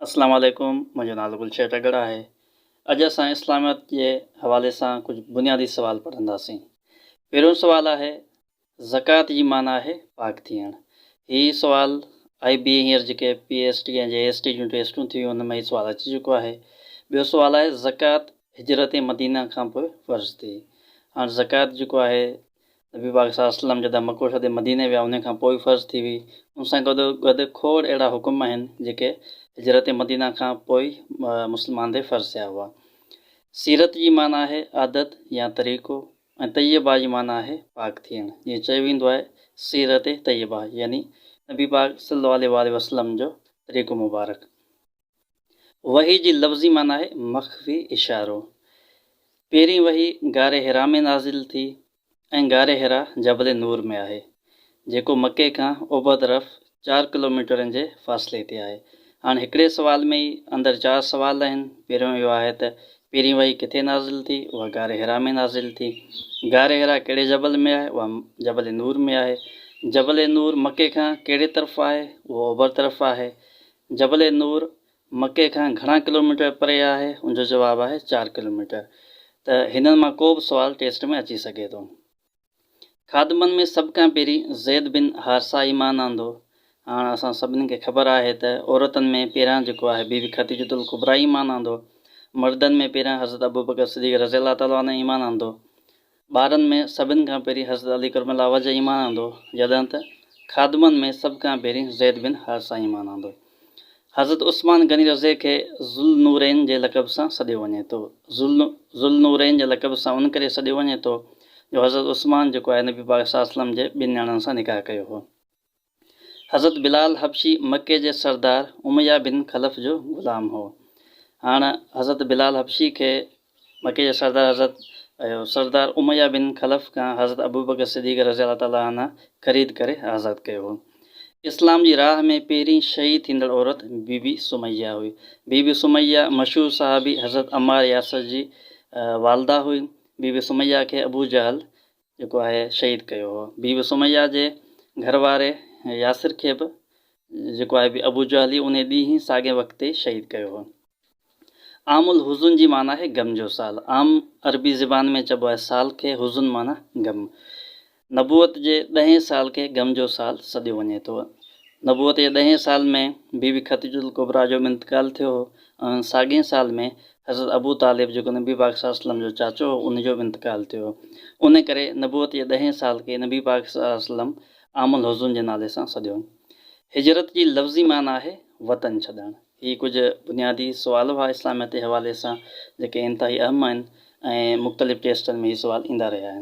اسلام عليڪم منهنجو نالو گلشير ٽڳڙ آهي اڄ اسان اسلاميت جي حوالي سان ڪجهه بنيادي سوال پڙهنداسين پهريون سوال آهي زڪوات جي معنيٰ آهي پاڪ ٿيڻ هي سوال آئي بي هينئر جيڪي پي ايس ٽي ۽ جي ايس ٽي جون ٽيسٽون ٿيون ان ۾ هي سوال اچي چڪو آهي ٻيو سوال آهي زڪوات هجرت مدينه کان پوء فرض ٿي هاڻ زڪوات جيڪو آهي نبي پاڪ صلي الله عليه وسلم جڏهن مڪو ڇڏي مديني ويا انهي کان پوء فرض ٿي وئي ان سان گڏو گڏ کوڙ اهڙا حڪم آهن جيڪي هجرت مدينه کان پوء مسلمان تي فرض ٿيا هئا. سيرت جي معنيٰ آهي عادت يا طريقو ۽ طيبه جي معنيٰ آهي پاڪ ٿيڻ جيئن چيو ويندو آهي سيرت طيبه يعني نبي پاڪ صلي الله عليه واٰله وسلم جو طريقو مبارڪ. وحي جي لفظي معنيٰ آهي مخفي اشارو. پهرين وحي غار حرا ۾ نازل ٿي ۽ غار حرا جبل نور ۾ آهي، جيڪو مڪي کان اوڀر طرف چار ڪلوميٽرن جي فاصلي تي آهي. هاڻ هڪڙي سوال ۾ ئي اندر چار سوال آهن، پهريون اهو آهي ته پهرين وحي ڪٿي نازل ٿي؟ اها غار حرا ۾ نازل ٿي. غار حرا ڪهڙي جبل ۾ آهي؟ اها جبل نور ۾ آهي. جبل نور مڪي کان ڪهڙي طرف آهي؟ اهو اوڀر طرف آهي. جبل نور مڪي کان گهڻا ڪلوميٽر پري آهي؟ ان جو جواب آهي چار ڪلوميٽر. ته هنن مان ڪو به سوال ٽيسٽ ۾ اچي سگهي ٿو. خادمن ۾ سڀ کان پهرين زيد بن حارثه ايمان آندو. هاڻ اسان سڀني کي خبر آهي ته عورتن ۾ پهريان جيڪو آهي بيبي خديجة الڪبريٰ ايمان آندو. مردن ۾ پهريان حضرت ابوبڪر صديق رضي الله تعالٰي عنه ايمان آندو. ٻارن ۾ سڀن کان پهرين حضرت علي ڪرم الله وجه ايمان آندو، جڏهن ته خادمن ۾ سڀ کان پهرين زيد بن حارثه ايمان آندو. حضرت عثمان غني رضه کي ذوالنورين جي لقب سان سڏيو وڃي ٿو. ذوالنورين جي لقب سان ان ڪري سڏيو وڃي ٿو جو حضرت عثمان جيڪو آهي نبي پاڪ صلي الله عليه وسلم جي ٻن نياڻين سان نڪاح ڪيو هو. حضرت بلال حبشي مڪي جي سردار اميه بن خلف جو غلام هو. هاڻ حضرت بلال حبشي کي مڪي جي سردار حضرت سردار اميه بن خلف کان حضرت ابوبڪر صديق رضي الله تعالٰي عنه خريد ڪري آزاد ڪيو هو. اسلام جي راهه ۾ پهرين شهيد ٿيندڙ عورت بي بي سميه هئي. بي بي سميه مشهور صحابي حضرت عمار ياسر جي والده هئي. بي بي سميه کي ابوجهل جيڪو آهي شهيد ڪيو هو. بي بي سميه جي گهر واري ياسر کي به جيڪو آهي ابو جهل ئي انهي ڏينهن ئي ساڳئي وقت تي شهيد ڪيو هو. عام الحزن جي معنيٰ آهي غم جو سال. عام عربي زبان ۾ چئبو آهي سال کي حزن معنيٰ غم. نبوت جي ڏهين سال کي غم جو سال سڏيو وڃي ٿو. نبوت جي ڏهين سال ۾ بي بي خديجة الڪبريٰ جو به انتقال ٿيو هو ۽ ساڳئي سال ۾ حضرت ابو طالب جيڪو نبي پاڪ صلي الله عليه وسلم جو چاچو هو ان جو به انتقال ٿيو هو. ان ڪري نبوت جي ڏهين سال کي نبي پاڪ صلي الله عليه وسلم عام الحزن جي نالي سان سڏيو. هجرت جي لفظي معنيٰ آهي وطن ڇڏڻ. هي ڪجهه بنيادي سوال هئا اسلاميت جي حوالي سان جيڪي انتهائي اهم آهن ۽ مختلف ٽيسٽن ۾ هي سوال ايندا رهيا آهن.